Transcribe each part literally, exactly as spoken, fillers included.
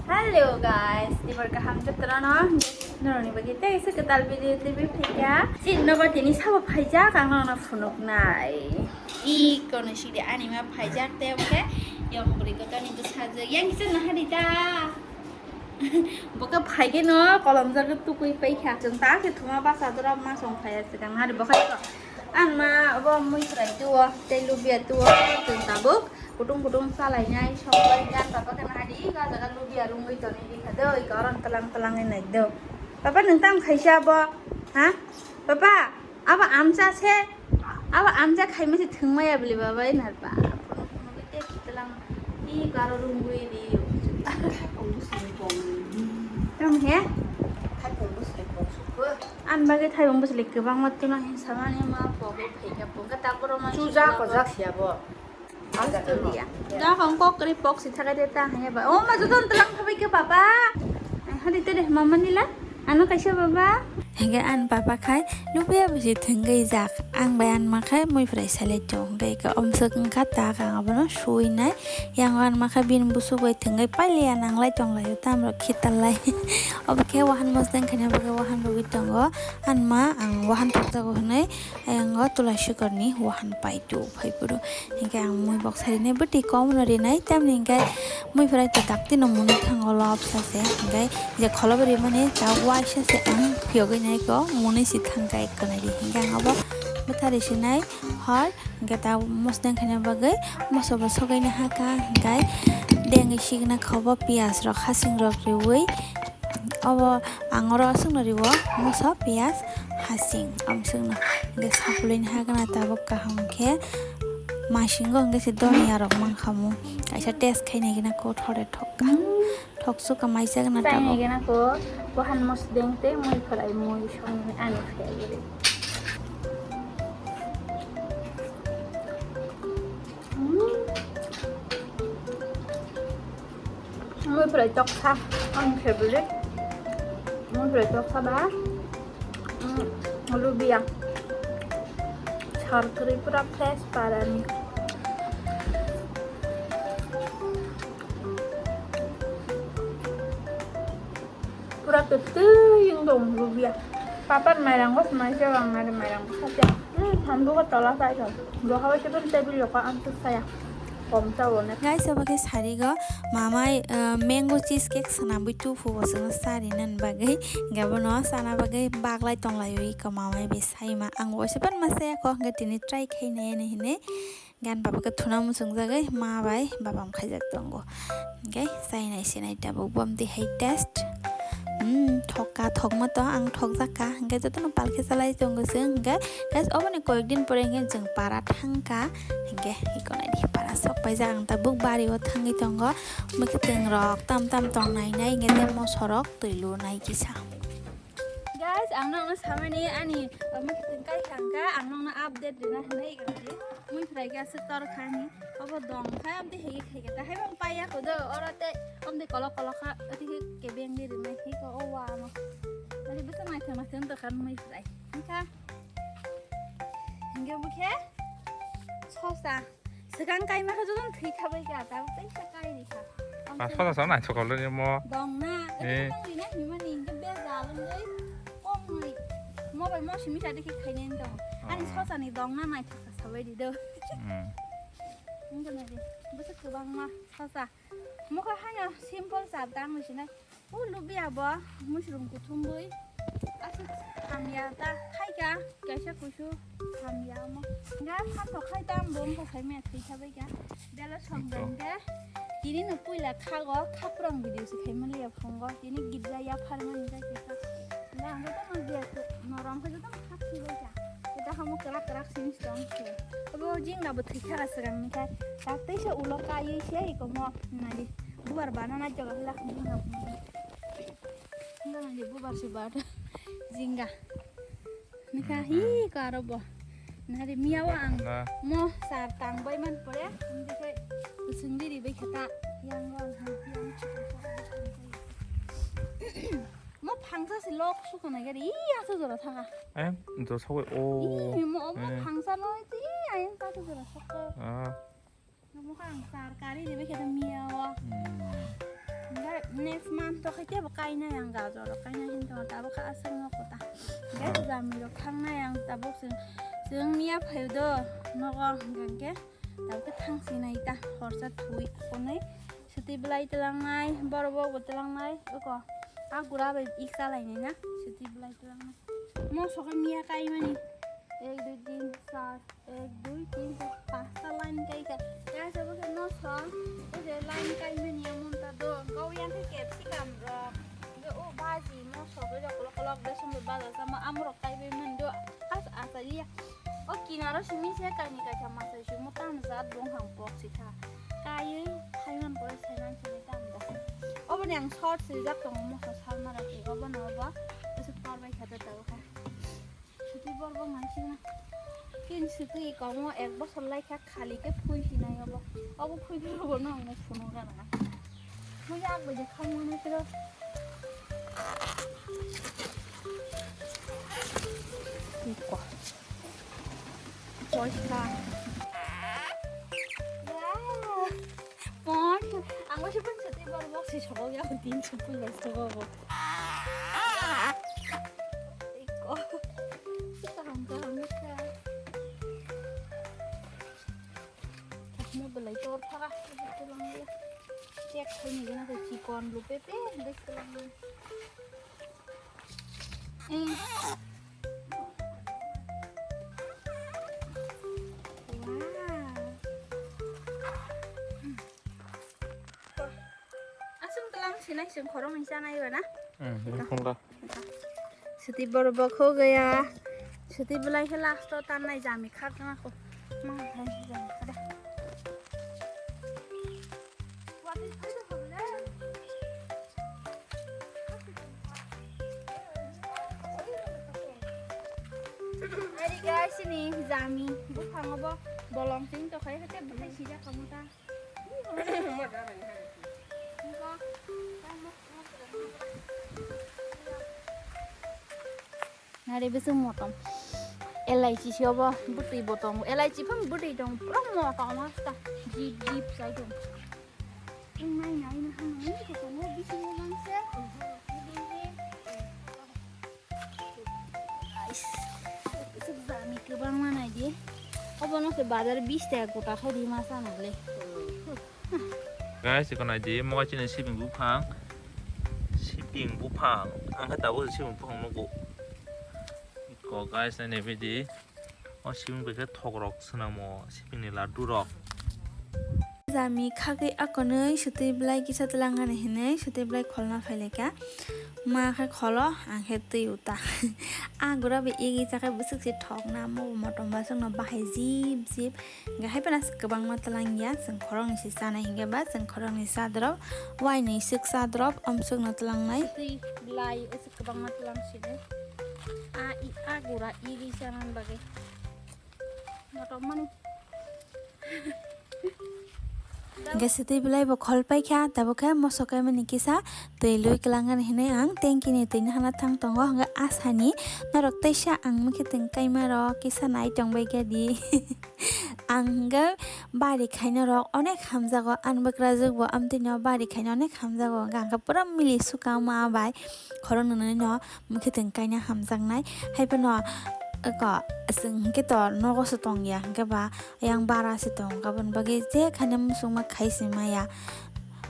Hello guys, dibar kaham jotono noroni bagi tei se kwtal video tv phaikha. Chini nogo tini sabo phaijak ang nono phunuknai. I kono sidi ani ma phaijak tei omo khe yong bwrwi kotorni bwsajwk. Yang kisa nahari da. Bo khe phaikhe no kolom jaga tukui paikha. Chwng ta khe thuma basa dora ma song phaiya swkang nahari bo khe to. Ang ma obo mui phwrai tuo tei lubia tuo chwng tabuk. Kutung kutung salainai songbai gan papa khe nahadi ga jaga lubia rungwi toni dikha do ika oron tlang tlang nai do. Papa nwng tam khaisa abo? Ha? Papa, abo amcha se? Abo amcha khaima se thwngmaya bwle baba inar ba. Phunuk phunuk tei tlang ika oro rungwi ri. Tam he? An bagwi thaibung bwsli kwbangma tuna hin samani ma pogo phaikha pogo ta borok ma. Chuja kojak siya bo. Australia. Da kong kok kri pok si thakai de ta hanya ba. Oh ma jodon tlang thabai ke papa. Ai hadi te de mama nila. Ano kaisa baba. Hingke an papa khai lubia bisi thwngwi jak. Ang bai an ma khai mui phwrai salai tong hingke iko omswk wngkha ta kang abono suinai. Yang an ma khai bini busuk bai thwngwi pailiya nanglai tonglaio tamrok khitalai. Obo khe wahan mosdeng khaina bagwi wahan rwgwi tongo. An ma ang wahan thokjago hwnwi. Ayang o tulai sikorni wahan pai tu phai phuru. Hingke ang mui bok sarinai bwtwi kom no rinai, tamni hingke mui phwrai to dakti no muni thango lobsa se. Hingke je kholobo rimani ta waisa se ang phiyogwi nai ko muni si thangka ekko nai di. Hingke ang abo bwthari sinai hor, hingke ta mosdeng khaina bagwi moso bo sogwi nahaka, hingke dengwi signa khobo piyaj rok hasing rok riui. Obo ang oro aswkno riwo moso, piyaj, hasing, amswkno. Hingke sakulini hagana tabuk kaham khe masingo hingke se doniya rok mankhamu. Kaisa test khainai gana kothore thokka. Thoksuka maisa gana tabuk. Khainai gana ko wahan mosdeng tei mui phwrai mui songni ani favorite. Mm. Mui phwrai toksa, ang favorite. Mui phwrai toksa ba, mm, lubia. Sar kwrwi pura fresh parani. Pura kwtwi wng tong lubia. Papan mairang bo swnai se, ang nari mairang bo satia. Hmm, hambugo tola sai thong. Bo habai se tong table rok ang se saya. Kom ta bo ne. Guys, obo khe sarigo mamai, uh, mango cheese cake swnamwi tuphuru bo chwngno sari nani bagwi. Hingke bono sana bagwi baglai tonglaio iko mamai bai saima. Ang bo se pan ma saya kho, hingke tini try khai nai hinwi. Gan baba khe thuna muchungjagwi ma bai baba mkhaijak tongo. Hingke chainai sinai tabuk bo amtwi hai test. Hmm, thokka thokma to ang thokjakka. Hingke jotono palkhe chalai tongo chwng. Hingke guys, oboni koyek din pore hingke chwng para thangka. Hingke iko naidi para sok paijak ang tabuk bari o thangwi tongo. Mwkhwtwng rok tam tam tong nai nai hingke je moso rok twi lu nai kisa. Guys, ang nokno samani ani, uh, mwkhwtwng kai thangka, ang nokno update rina hinwi iko di. Mui phwrai khe aswk tor kha ni. Obo dong kha, amtwi hegi khaikhe ta hai bang paiya kodo, oro tei amtwi kolok kolok kha, oti khe kebeng di rinai hiko o wa no. Oti bwsa naithok naithok wng tongkha mui phwrai. Wngkha. Hingke bukhe sosa. Swkang kaima khe jotono thwi thabai kha, tabuk teisa kai rikha. Ang Ah, sosa sa nai sokol ni mo. Dong na, Eh. Ito tong rina himani hingke bejal wngwi kom wngwi. Mo bai mo simi sa dikhi khainai wng tongo. Ani Oh. Sosa ni dong na naithok kha sabai di do. Hmm. Wngkha nai di. Bwswk kwbangma sosa. Mokha haino simple cha tang bai sinai. O lubia bo mushroom kuthum bui. Aswk hamya ta khaika kaisa kuisu hamya omo. Nga phato khai ta ang bo wngkha khai maya thwi thabai kha. Bela song Ito. Beng khe tini no puila khago khaprang video se khai manliya phongo tini girja ya pharmani jai khe kha. Nga ang joto no dia khe norom khe joto no khak thwi bai kha. Khe ta hamo kwrak kwrak simi tong khe. Abo jingla bo thwi kha aswk ang ni kha. Tak teisa ulo kaiwi se iko mo nai di. Bubar bana nai jaga lak ni na. Nang ni bubar si bata. Jinga. Nika hi ko aro bo. Nari miya wa ang. Mo sar tang bai man pore. Hindi khe kusung diri bai khata. Yang go ang yang. Mo phangsa si lok su kana gari. Iya sa jora thanga. Eh, jo sawi o. Ih, mo mo Eh. Phangsa no ti ayan sa jora thanga. Ah. Namo kang sar kari de beke miya wa. Hmm. Next month to khaite bo kainai ang gajor rok kainai hin to tabuk kha aswk no kota. Hwnkhe jami rok thangnai ang tabuk chwng, chwng miya phaio do nogo hwnkhe tabuk khe thang sinai ta horsa thui konai. Swtwi bwlai twlangnai, borok bo twlangnai, oko. A gura bai ik chalainai na, swtwi bwlai twlangnai. Moso khe miya kaimani. Ek, dui, tin, char, ek, dui, tin, char, panchta line kaikha. Kaisa bo khe moso, o je line kaimani amon ta do, gau yang khe capsicum rok. Ge o baji moso bo kolok kolok de sombe baja sama amrok kaibai mani do. As asaliya. O kinaro simi se kaini kaisa masai simo tamo jat bong hang pok sikha. Kaiwi thaiman pore saiman simi tamo da. Oboni ang short swijak tongo moso salmara ti obono obo. Esuk porbai kha da tabo kha. Suti borbo mansina. Kin suti komo ek bosor lai kha khali ke phui hinai obo. Obo phui borbo no ang phunuk gana. Phui ak baje khang mano kiro. Iko. Choice ka. Wow. Pon. Ang masih pun setiap baru mau si sobo ya din sepuluh baru sobo. Iko. Kita hangka hangka. Mo belai tor thara. Check khaini gana ko chikon lu pepe. Dek tulang. Eh. Wow. Aswng tlang sinai sing khoroknwi chanai ba na? Hmm, ini pun lah. Suti borok bo kho gaya. Suti belai khe last o tannai jami khakna kho. Ma hai jami khada. Ari guys, ini jami buphango bo bolong sing to khai hake bukhai sijak kamu ta. Nari bisi motom. Elaichi si obo bwtwi bo tongo. Elaichi phang bwtwi tongo. Pura motom asta. Jip jip sai tongo. Ang nai nai na hang nai ko tongo bisi mo bangse. Ais. Suk jami kwbangma naidi. Obono khe bazar bish taka gota khe rima sana le. Guys, iko naidi, mo chini sibing buphang. Sibing buphang. Ang khe tabuk sibing buphang nugo. Iko guys, naidi. O sibing bai khe thok rok swnamo, sibing ni laddu rok. Jami khagwi akonwi sutwi belai kisa twlangani hinwi sutwi belai kholna phailaikha. Ma khe kholo, ang khe twi uta. A gura bai egi chakhai bwswk se thokna, mo motom baswk no bahai jip jip. Hingke hai phano kwbangma twlang ya, chwng khoroknwi se chanai hingke ba chwng khoroknwi cha drop, uainwi swk cha drop, amswk no twlangnai. Twi belai aswk kwbangma twlang sini. A i a gura iri chanani bagwi. Motom mani. Hingke sitwi belai bo khol paikha, tabuk khe moso kaimani kisa twi lui kwlangani hinwi ang tanki ni twi no hana thang tongo, hingke asani norok teisa ang mukhe tong kaima rok kisa nai tong bai khe di. Ang hwnkhe bari khaina rok onek hamjago, ani bwkrajwk bo amtwino bari khaina onek hamjago, hwnkhe ang khe pura mili suka ma bai khoroknwi no mukhe tong kaina hamjaknai. Haiphano eko chwng hwnkhe to nogo se tongya, hwnkhe ba yang bara se tong, aboni bagwi je khaina muchungma khai se maya.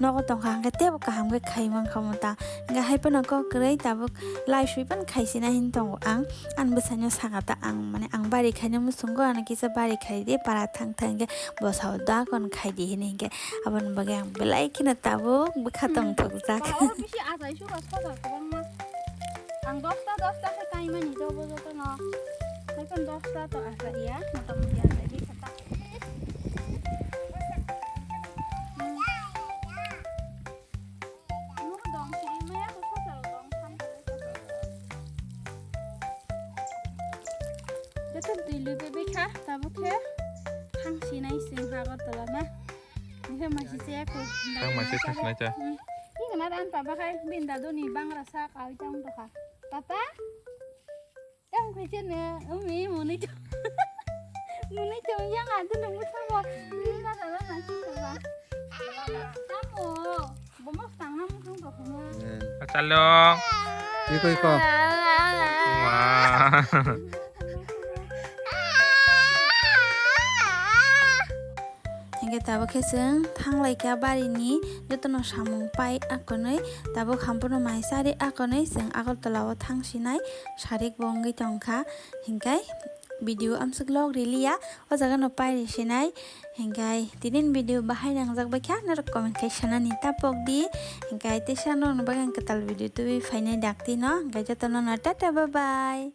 Nogo tongkha hwnkhe teibo kaham khe khai mankha mo ta. Hwnkhe hai phano kok kwrwi tabuk lai sui phano khai sina hin tongo ang. Ani bwsaino saka ta ang, mane ang bari khaina muchungo, ano kisa bari khai di para thang thang hwnkhe bwsao da kon khai di hini hwnkhe aboni bagwi ang belai kheno tabuk bwkha tongthokjak. Ba, oro bisi achai suka sosa kwbangma. Ang dosta dosta khe kaimani jobo jotono. Hai phano dosta to achai ya, mota moti achai di kha ta. Joto twi lui bai bai kha, tabuk khe thang sinai sing Agartala na. Hingkhe masi chaya kho. Thang masi thang sinai cha. Hmm. Hingkhe na dan papa khai bin daduni bangra sa kawi tang tokha. Papa? Yang khaisa ne, umi, muni to. Muni to, yang adu nunggu samo. Rinda dada nasi sama. Tamo. Achalong. Iko, iko. Wah. Hingke tabuk khe chwng thanglaikha barini jotono samung pai akonwi, tabuk hamphano mai chari akonwi chwng Agartala o thangsinai sarik bo wngwi tongkha. Hingke video amsuk log riliya, o jaga no pairi sinai. Hingkai tinin video bahai nangjak baikha, norok comment khai sanani tapok di. Hingkai teisa norokno bagwi ang kwtal video tubui phainai dakti no. Hingkai jotono no tata bye bye.